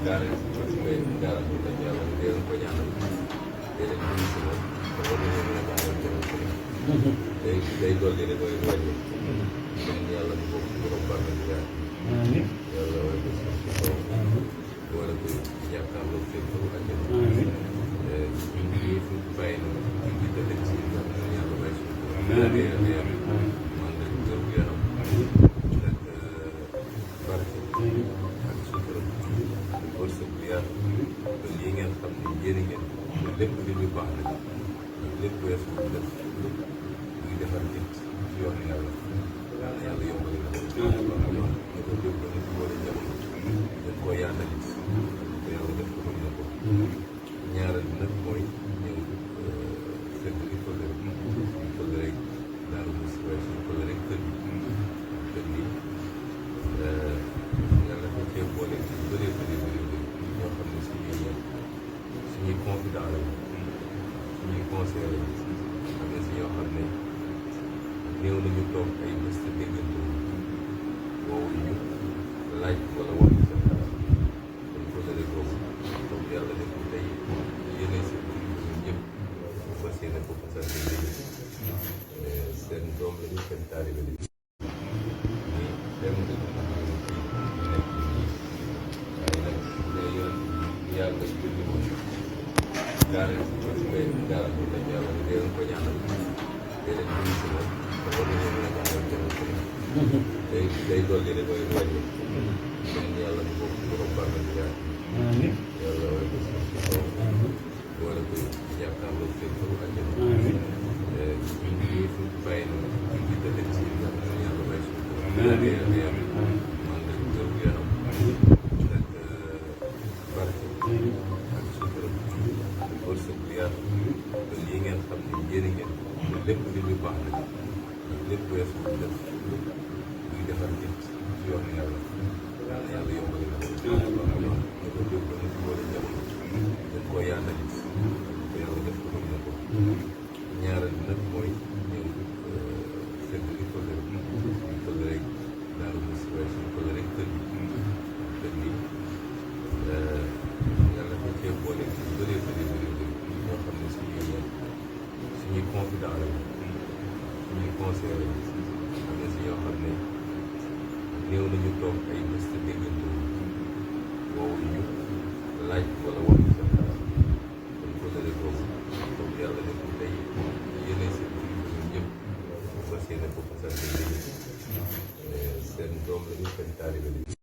gaare ngay gaaral ko rek yàlla dee leen ko ñaanal dee leen ko gis moom te war nañoo mën a gaaral keneen ku ne day dolli rek mooy wàññi ñaan yàlla bu bokk borom bànn bi gaar yàlla war ko si kaw wala ko jàkkaarloo seen kaw àjjana ñun ñii fu bàyyi na ñu ngi dëkk ci yàlla bàyyi suñu kaw man de wér gu yaram ak barke ak sutura ak wërsëg bu yaatu ba lii ngeen xam ne yéene ngeen lépp li ñu baax na lépp weesu def luy defar nit ci yoonu yàlla yàlla yombal na ñu ko jóg ba nit boole jamono dañ koo yaatal it te yàlla def ko mën na ko ñaareel bi nag mooy ñëw fekk li kóllëre suñu kóllëre daal mos waaye suñu kóllëre kër gi yàlla dafa cee boole ci bëree bëri ñoo xam ne suñuy confident la suñuy conseil la am na si ñoo xam ne néew nañu toog ay bés te déggante woowu ñu laaj wala wax ñu seen xalaat kon kóllëre boobu donc yàlla def ñu tey yéene si ñun ñëpp bu fas yéene ko fasal seen doom lañu seen taalibe lañu ni dem nga ñu nekk nii waaye nag day yoon yàlla julli woon gaare ngay gaaral ko rek yàlla dee leen ko ñaanal dee leen ko gis moom te war nañoo mën a gaaral keneen ku ne day dolli rek mooy wàññi ñaan yàlla bu bokk borom bànn bi gaar yàlla war ko si kaw wala ko jàkkaarloo seen kaw àjjana ñun ñii fu bàyyi na ñu ngi dëkk ci yàlla bàyyi suñu kaw man de wér gu yaram ak barke ak sutura ak wërsëg bu yaatu ba lii ngeen xam ne yéene ngeen lépp li ñu baax na lépp weesu def luy defar nit ci yoonu yàlla yàlla yombal na ñu ko jóg ba nit boole jamono dañ koo yaatal it te yàlla def ko mën na ko ñaareel bi nag mooy ñëw fekk li kóllëre suñu kóllëre daal mos waaye suñu kóllëre kër gi yàlla dafa cee boole ci bëree bëri ñoo xam ne suñuy confident la suñuy conseil la am na si ñoo xam ne néew nañu toog ay bés te déggante woowu ñu laaj wala wax ñu seen xalaat kon kóllëre boobu donc yàlla def ñu tey yéene si ñun ñëpp bu fas yéene ko fasal seen doom lañu seen taalibe lañu